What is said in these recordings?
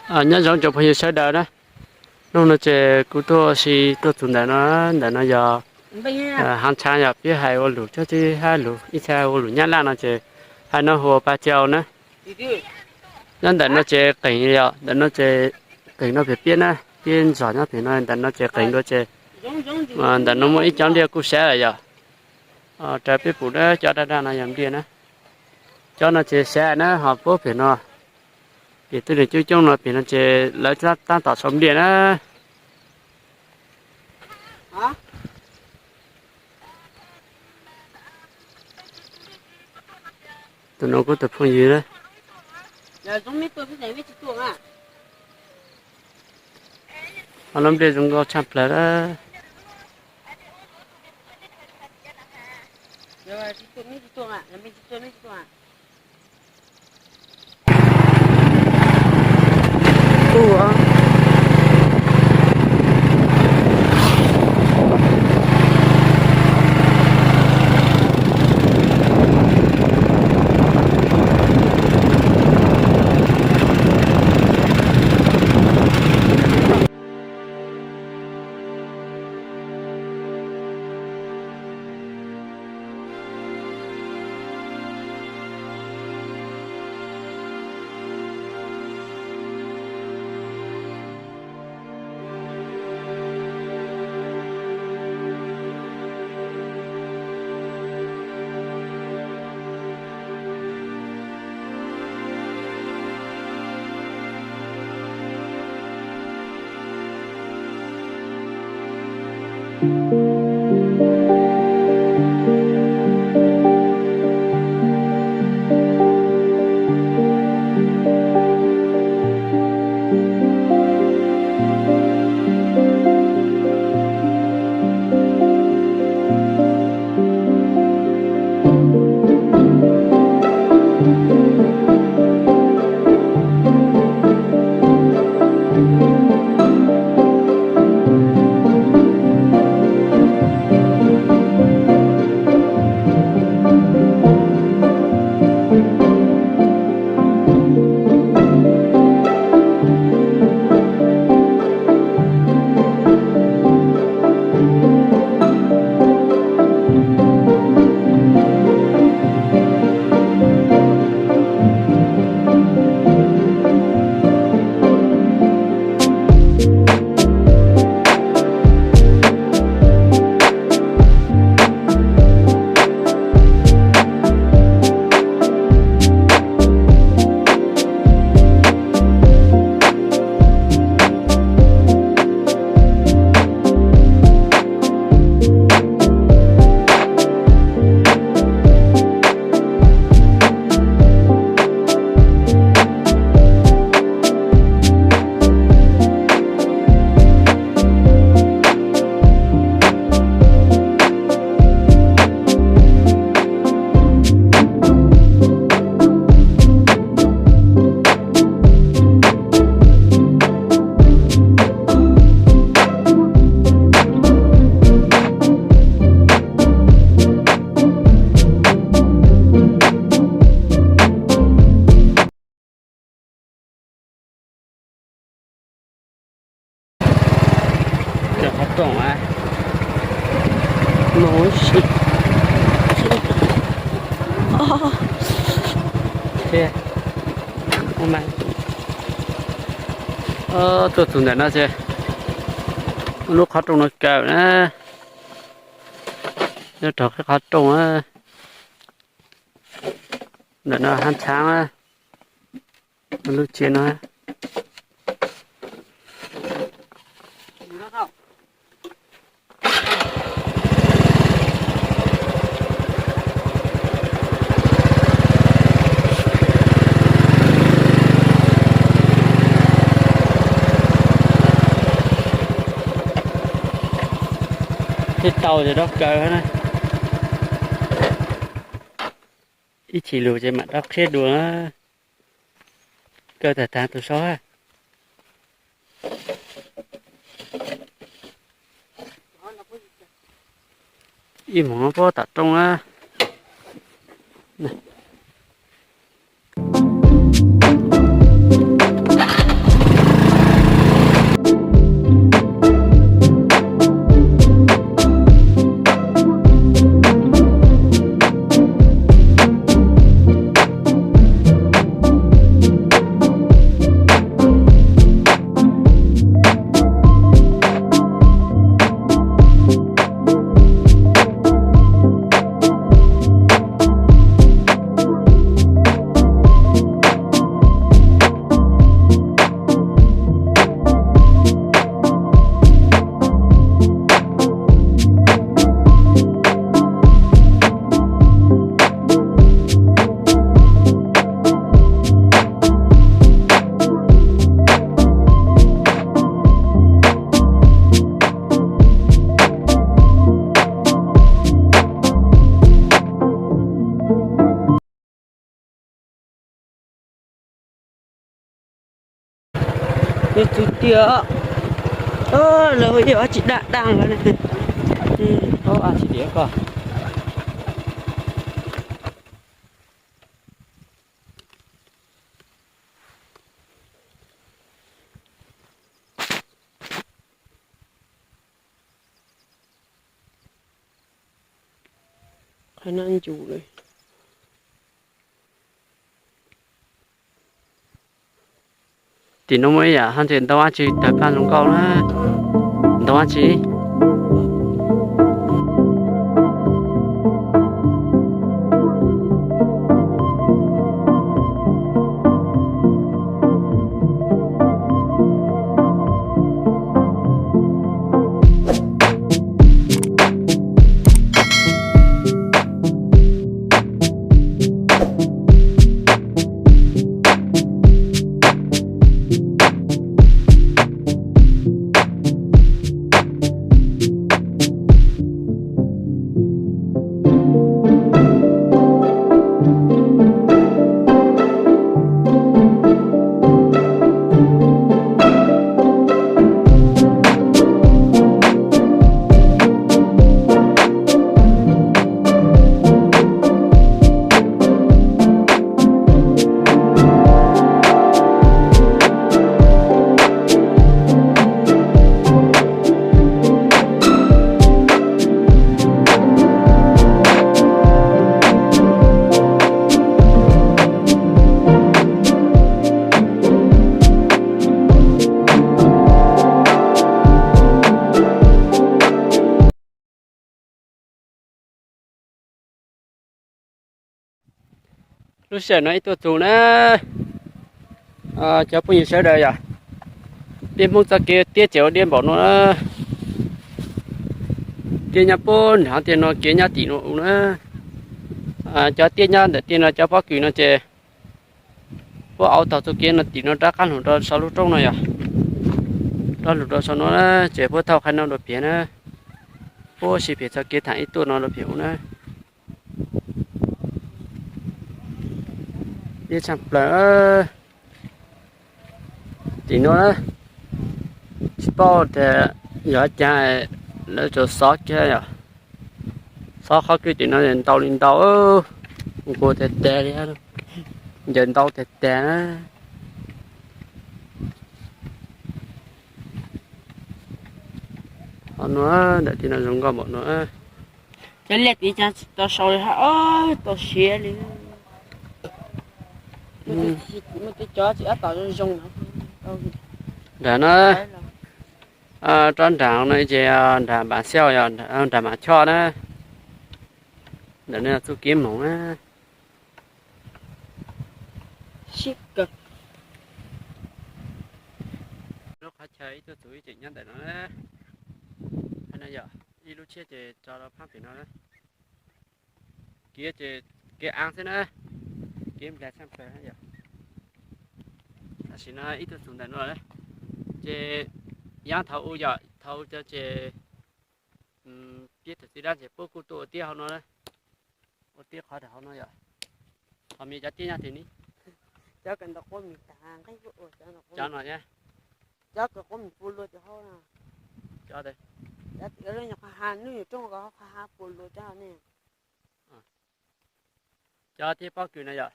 Nyob zoo cov phooj ywg sawv daws na, hnub no ces kuv tuaj si tuaj txug ntawm no, ntawm no yog haav tshaav, yog peb hais ua lus tsob teb hab lus ib txha ua lus Nyab Laj no ces hais no hu ua Paj Cau na. Nyob ntawm no ces qeem, yog ntawm no ces qeem no pem piab na, piab ntxhov nyob pem no, ntawm no ces qeem dua ces ntawm no muaj ib cov npliaj kuj sab lawm yog, raws peb pum na, cov daj daj no yog npliaj na. Cov no ces sab na, ho puab pem no, pem tej nws coob coob no pem no ces lawv tab tom sau npliaj na. Tus no kuv tus phooj ywg na. Ho lub npliaj zoo nkauj tshaj plaws na. Cov qhov rooj a, moog ib si. Tuaj txug ntawm no ces lub qhov rooj no kaw na, nyob rau qhov rooj. Ntawm no hab tshaav, lub tsev no. Tej tau ces dob kaw na. Ib chim lug ces mam rov qhib dua. Kaw tag tag tus saud. Ib moog puab tom rooj na. Yog txug tiag, lawv yog dab tsi daj daj no ne. Tsis diam koj. Qhov no ncus lawm. Tim no muaj ib yam hab ntawm ntoo dab tsi tawg paj zoo nkauj na. Ntoo dab tsi? Lub sij hawm no ib tuaj txug na, cov phooj ywg sawv daws yog, peb Hmoob txoj kev tiab ces ua diab npaum no na. Tiab nyob puag nram tiaj no, kev nyob tim no ua na. Cov tiab nyob ntawm tiaj no, cov pob kws no ces puab auv taug txuj kev no tim no rov qab lug rau sau lub roob no yog, rov lug rau sau no na, ces puab thauj qhov no dua pem na. Puab sib pem txoj kev thaam ib tuaj no dua pem ua na. Diab tshaj plaws tim no na. Tsis paub tias yog caag lawv tsuas xov kiag yog, xov qhov kwj tim no ntau li ntau, nquag tag tag li, ncaws ntau tag tag na. Qhov no, ntawm tim no zoo nkauj npaum no. Cov liaj tim no tsis tau sau li hab, tau siav li. Muaj tej cov tsis ab tom zoo zoo. Nram no, rov nram no ces nram Npam Xiauj, nram Mam Choj na. Ntawm no txuj kev moog na. Lub qhov chaw ib tug txug ib tseem nyob ntawm no. Yog ib lub tshiab ces tso rau phab pem no. Kev ces kev aav xwb na, kev nplag tshaj plaws yog. Tam sim no ib tug txug ntawm no, ces yav thaum u yog thaum u ces peb tug txiv dab ces puab kuj tuaj ua tiab hauv no, ua tiab qhov hauv no yog. Qhov me cov tiab nyob tim ni, cov no, cov tiab pob kws no yog,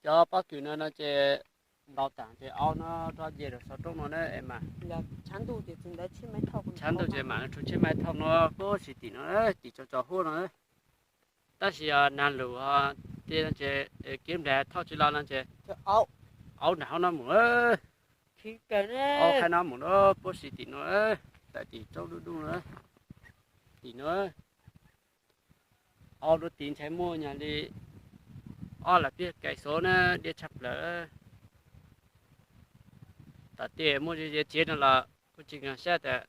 cov pob kws no no ces ntaus taag ces aub no rov nce rau sau roob no na es mas. Tshav ntuj ces mam rua tshiab maib thauj no puab si tim no, tim tso tso huab no. Tab sis yog nag lug ces kev nplag thauj tsis los no ces aub nram hauv no mus, aub qhab no mus na, puab si tim no, tawm tim roob dub dub no, tim no. Aub lub tid ntshai muaj nyag li ob lam piaj kais xov na, diab tshaj plaws. Tom tej muaj ze ze tsev no los kuv tsis nkag siab tas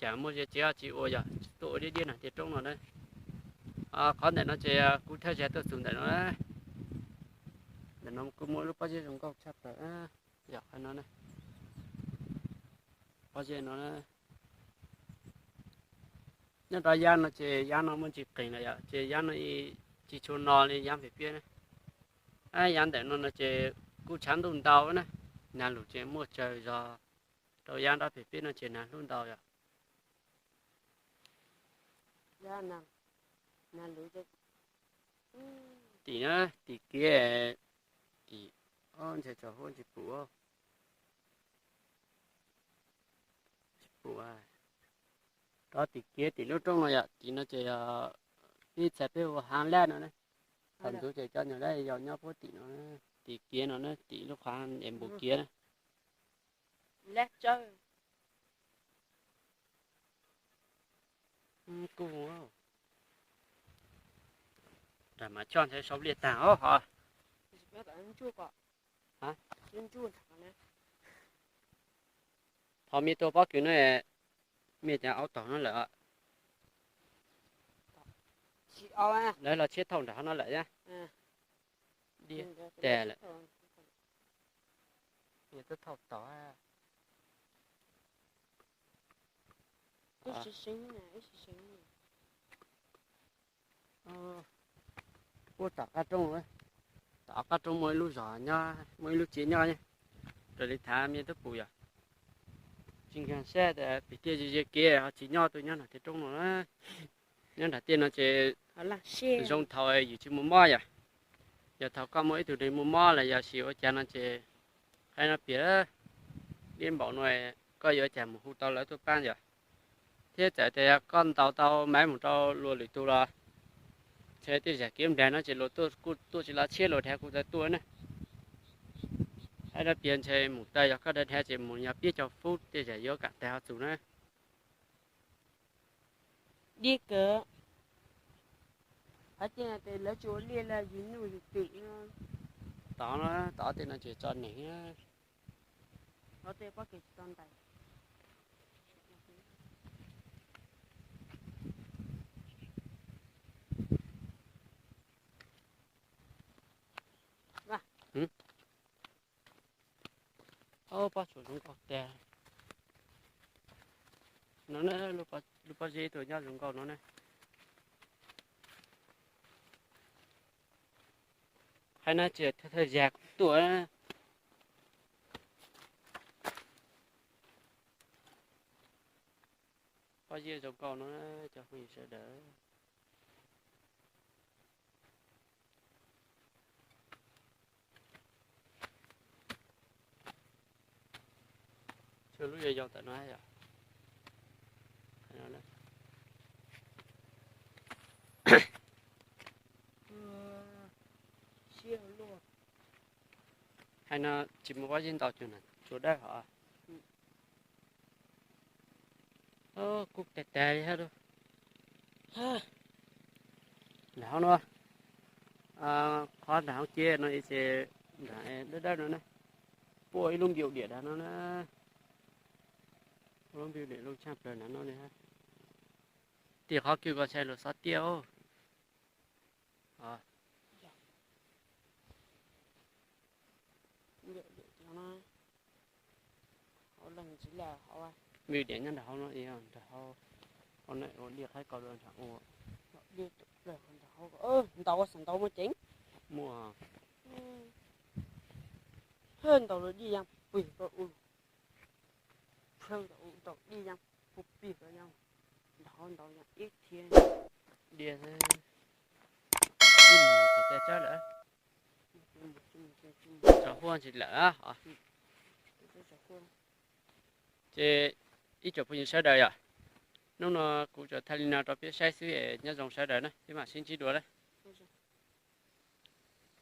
cas muaj ze tsev tsis ua, yog tsis tuaj ua diab diab nag tej roob no na. Qhov ntawm no ces kuv thawj zaug tuaj txug ntawm no, ntawm no kuj muaj lub pob zeb zoo nkauj tshaj plaws, yog qhov no, pob zeb no. Nyob rau yav no ces yav no muaj ntsis qees lawm yom, ces yav no tsis tshua no li yav pem piab na. Yav ntawm no no ces kuj tshav ntuj ntau na. Nag lug ces muaj tsawg zog, rau yab nrab pem peb no ces nag hlub ntau yom. Tim na, tim kiav, tim, ntshe tso huab tsis pum, tsis pum. Rov tim kiav tim lub roob no yom, tim no ces yog peb txhais peb hu haav lab no na. Thaum ntxuv ces cov nyuag lab yau nyob puag tim no, tim kiav no na, tim lub qhov es npus kiav na. Kuj, nram mas choj nthe sau liaj tag os ho. Thov mej tuaj pob kws no, mej cov aub tom no lawm. Lawv los tshiab thaum nram ho no lawm thiab. Diab tag lawm. Yog twb thaum tod. Puag tom qab roob, tom qab roob muaj ib lub zos nyob, muaj ib lub tsev nyob, raws li thaum mej twb pum yom. Tsis nkag siab tias pem tiaj ze ze kev ho tsis nyob, tuaj nyob nram tiaj roob no na. Nyob nram tiaj no ces zoo thaum yus tsis muaj mob yom. Yog thaum koj muaj ib tug neeg muaj mob los yog sis ua cas no ces, hais no piav, dib npaum no koj yuav ua cas mus hu tau lawv tuaj paab yom. Thiab txawm tias koj ntaus tau maiv mus rau luag lwm tus los, ntshe tej zag kev nplag no ces luag tuaj kuj tuaj tsis los tshiab, luag dhia kuj tau tuaj na. Hais no piav ntshe mus tau, yog koj dhia ces mus yog peb caug fub tej zag yuav kam tag ho txug na. Dib kawg. Qhov tias lawv tsis ua liaj los yus nuj yus twm no. Tod no, tod tej no ces tso neeg. Tod tej pob kws tsis tau ntais. Pob tsuas zoo nkauj tag. No na, lub pob zeb tuaj nyob zoo nkauj no na. Hais no ces thawj thawj zag kuj tuaj. Pob zeb zoo nkauj no na, cov phooj ywg sawv daws. Tshuav lub yau yau ntawm no yom. Hais no tsis muaj pob zeb ntau, tsuas dawb hov. Kuj tag tag li hab. Nram hauv no, qhov nram hauv ces no ces nram dawb dawb no na, puab ib lub npiu diam nram no na. Lub npiu diam lub tshaaj plawg nram no ne. Tim qhov kws ko ntshai luag xob tiaj. Npiu diam nyob nram hauv no, nram hauv, hauv no ua dij qaib ko nram ua. Ntaus ua xav ntaus muaj ceev. Muaj. Ntaus dij yaam pig ko u. Ntaus dij yaam pig ko yaam, ntaus ntaus yaam ib thiab. Diaj xwb. Ib mus tsis tau tsawb lawm. Tso huab ntsis lawm. Ces ib tsoom phooj ywg sawv daws yom, hnub no kuv tsuas thaij li no rau peb saib xwb es nyob zoo sawv daws na, peb mam sib ntsib dua na.